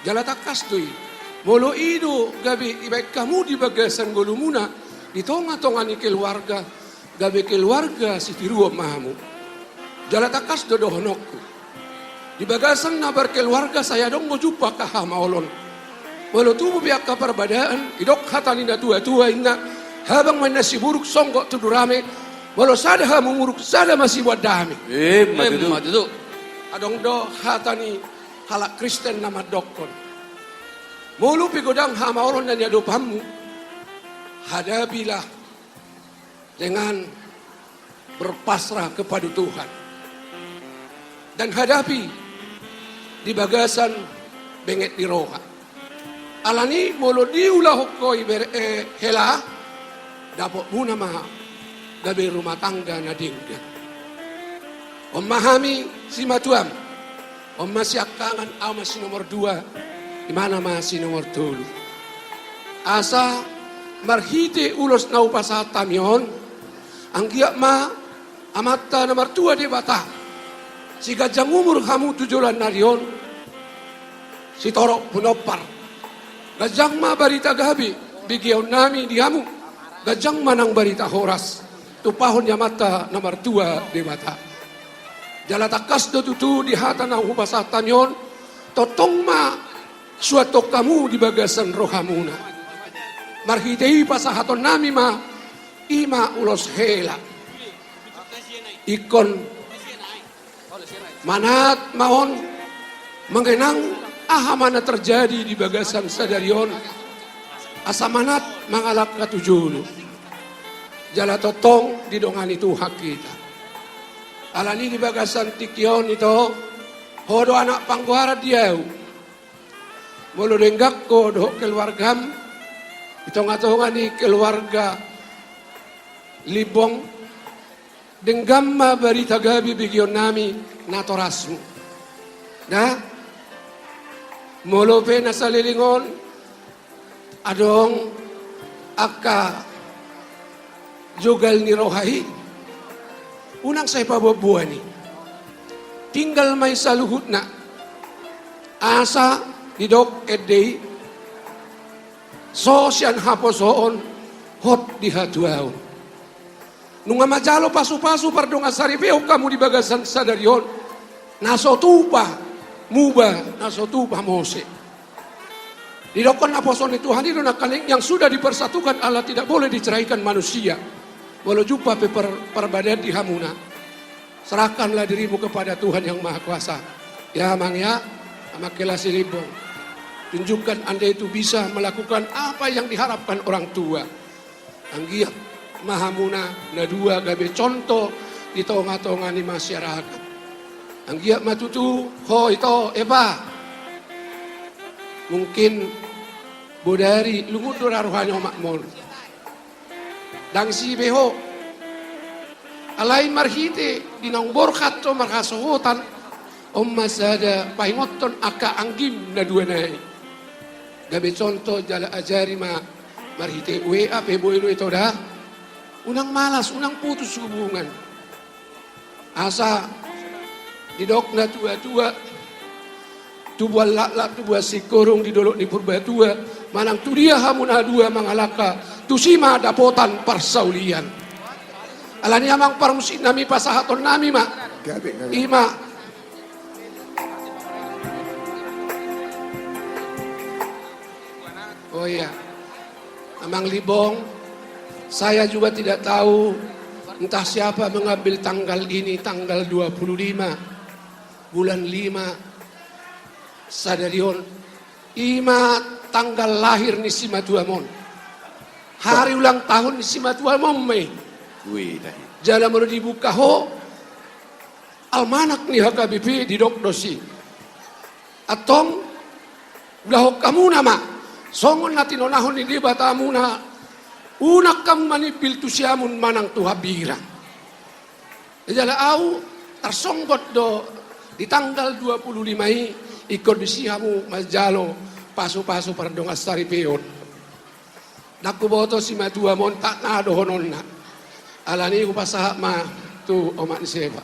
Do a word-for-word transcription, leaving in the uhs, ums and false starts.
Jala tangkas do i, molo i do gabe dibaen hamu di bagasan ngolumuna, di tonga-tonga ni keluarga, gabe keluarga sitiruon ma hamu. Jala tangkas do dohononku, di bagasan na berkeluarga sai adong do jumpa angka hamaolon. Molo tubu pe angka parbadaan, didok hata ni natua-tua inna, habang ma inna siburuk songgop tu durame, molo sada hamumuruk, sada ma siboan dame. Emma tutu. Emma tutu. Adong do hata ni halak Kristen na mandokkon, molo pe godang hamaolon na niadopanmu, hadapilah dengan berpasrah kepada Tuhan. Dan hadapi di bagasan benget ni roha. Alani molo diulahon ho i ber-, eh, hela, dapotmuna ma gabe rumah tangga na denggan. On ma hami simatuam, on ma siangkangan, ahu ma si nomor dua, imana ma si nomor tolu. Asa marhite ulos na hupasahat hami on, anggiat ma Amanta na martua Debata, siganjang umur hamu tu joloan ni ari on, sitorop pinompar. Ganjang ma barita gabe begeonnami di hamu, ganjang ma nang barita horas, tumpahon ni Amanta na martua Debata. Jala tangkas do tutu di hata na hupasahat hami on, tongtong ma suanhon hamu di bagasan rohamuna. Marhite i pasahatonnami ma, i ma ulos hela. Ingkon manat ma on mangenang aha ma na terjadi di bagasan sadari on, asa manat mangalangka tu jolo. Jala tongtong didongani Tuhan hita. Alani di bagasan tingki on ito, ho do anak panggoaran di ahu. Molo denggan ho dohot keluargam, di tonga-tonga ni keluarga Limbong, denggan ma barita gabe begeonnami natorasmu. Nah, molo pe na saleleng on adong angka jogal ni roha i, unang sai paboan-boan i. Tinggal ma i saluhutna. Asa didok ende i, so sian haposoon hot di hatuaon. Nunga manjalo pasu-pasu pardongan saripeon hamu di bagasan sadari on, na so tupa muba, na so tupa mose. Didokkon naposo ni Tuhan i do nangkaning, yang sudah dipersatukan Allah tidak boleh diceraikan manusia. Molo jumpa pe par-, parbadaan di hamuna, serahkanlah dirimu kepada Tuhan yang Maha Kuasa. Ya, Amang, ya, Amang Kelasi Limbong. Tunjukkan Anda itu bisa melakukan apa yang diharapkan orang tua. Anggiat ma hamuna na dua gabe contoh di tonga-tonga ni masyarakat. Anggiat ma tutu ho ito, Eva. Mungkin bodari lungun do ra rohana omakmon. Ndang sibeho. Alai marhite di naung borhat ho marhasohotan, on ma sada paingothon angka anggim na dua nai. Gabe contoh jala ajari ma marhite W A pe boi do ito da. Unang malas, unang putus hubungan. Asa didok natua-tua, tubuan laklak, tubuan singkoru di dolok ni Purbatua, manang tudia hamu na dua mangalangka, tusi ma dapotan parsaulian. Alani i, Amang, parmusiknami, pasahatonnami ma. Gabe, gabe. I ma. Oh iya. Amang Limbong, saya juga tidak tahu entah siapa mengambil tanggal ini, tanggal dua puluh lima bulan lima sadari on. I ma tanggal lahir ni simatuam on. Hari ulang tahun ni simatuam on ma i. Wih, dah. Jala molo dibuka ho almanak ni H K B P, didok do disi. Antong, ulahon hamuna ma songon na tinonahon ni Debatamuna, unang hamu manimbil tu siamun manang tu hambirang. Jala ahu tarsonggot do di tanggal dua puluh lima i, ingkon disi hamu manjalo pasu-pasu pardongan saripeon. Ndang huboto simatuam on tak na dohononna. Alani i hupasahat ma tu omak ni si Eva.